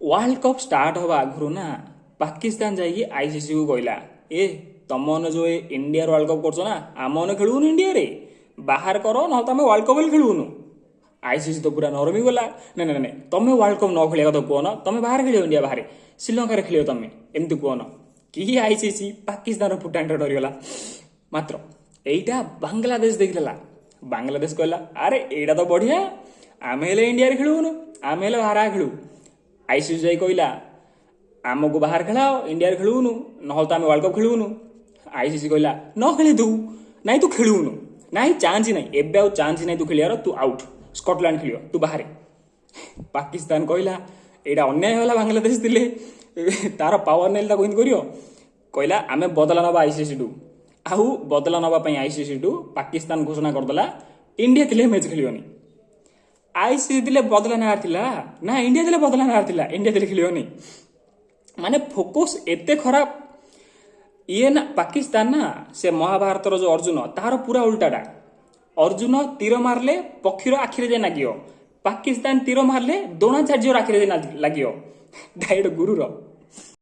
World cup start ହେବା ଆଗରୁ ନା ପାକିସ୍ତାନ ଯାଇକି ଆଇସିସିକୁ କହିଲା, ଏ ତମମାନେ ଯୋଉ ଏ ଇଣ୍ଡିଆର ୱାର୍ଲଡ କପ୍ କରୁଛ ନା, ଆମମାନେ ଖେଳିବୁନୁ ଇଣ୍ଡିଆରେ, ବାହାର କର, ନହେଲେ ତ ଆମେ ୱାର୍ଲଡ କପ୍ ହେଲେ ଖେଳିବୁନୁ। ଆଇସିସି ତ ପୁରା ନରମି ଗଲା। ନାଇଁ ନାଇଁ ନାଇଁ, ତମେ ୱାର୍ଲଡ କପ୍ ନ ଖେଳିବା କଥା କୁହନ, ତମେ ବାହାରେ ଖେଳିବ, ଇଣ୍ଡିଆ ବାହାରେ ଶ୍ରୀଲଙ୍କାରେ ଖେଳିବ, ତମେ ଏମିତି କୁହନ କି। ଆଇସିସି ପାକିସ୍ତାନର ଫୁଟାଣିଟା ଡରିଗଲା। ମାତ୍ର ଏଇଟା ବାଂଲାଦେଶ ଦେଖିଦେଲା। ବାଂଲାଦେଶ କହିଲା, ଆରେ ଏଇଟା ତ ବଢିଆ, ଆମେ ହେଲେ ଇଣ୍ଡିଆରେ ଖେଳିବୁନୁ, ଆମେ ହେଲେ ବାହାରେ ଖେଳିବୁ। ଆଇସିସି ଯାଇ କହିଲା, ଆମକୁ ବାହାରେ ଖେଳାଅ, ଇଣ୍ଡିଆରେ ଖେଳିବୁନୁ, ନହେଲେ ତ ଆମେ ୱାର୍ଲଡ କପ୍ ଖେଳିବୁନୁ। ଆଇସିସି କହିଲା, ନ ଖେଳି ତୁ ନାଇଁ, ତୁ ଖେଳିବୁନୁ ନାଇଁ, ଚାନ୍ସ ନାହିଁ ଏବେ, ଆଉ ଚାନ୍ସ ନାହିଁ ତୁ ଖେଳିବାର, ତୁ ଆଉଟ୍, ସ୍କଟଲ୍ୟାଣ୍ଡ ଖେଳିବ, ତୁ ବାହାରେ। ପାକିସ୍ତାନ କହିଲା, ଏଇଟା ଅନ୍ୟାୟ ହେଲା, ବାଂଲାଦେଶ ଥିଲେ ତାର ପାୱାର ନେଲେ ତାକୁ ଏମିତି କରିବ। କହିଲା, ଆମେ ବଦଲା ନେବା ଆଇସିସି ଠୁ। ଆଉ ବଦଲା ନେବା ପାଇଁ ଆଇସିସି ଠୁ ପାକିସ୍ତାନ ଘୋଷଣା କରିଦେଲା, ଇଣ୍ଡିଆ ଥିଲେ ମ୍ୟାଚ୍ ଖେଳିବନି। ଆଇସିସି ଥିଲେ ବଦଲା ନେବାର ଥିଲା ନା ଇଣ୍ଡିଆ ଥିଲେ ବଦଲା ନେବାର ଥିଲା? ଇଣ୍ଡିଆ ଥିଲେ ଖେଳିବନି। ମାନେ ଫୋକସ୍ ଏତେ ଖରାପ ଇଏ ନା ପାକିସ୍ତାନ ନା, ସେ ମହାଭାରତର ଯୋଉ ଅର୍ଜୁନ, ତାର ପୁରା ଉଲ୍ଟାଟା। ଅର୍ଜୁନ ତୀର ମାରିଲେ ପକ୍ଷୀର ଆଖିରେ ଯାଇ ଲାଗିବ, ପାକିସ୍ତାନ ତୀର ମାରିଲେ ଦ୍ରୋଣାଚାର୍ଯ୍ୟର ଆଖିରେ ଯାଇ ଲାଗିବ, ଡାଇରେକ୍ଟ ଗୁରୁର।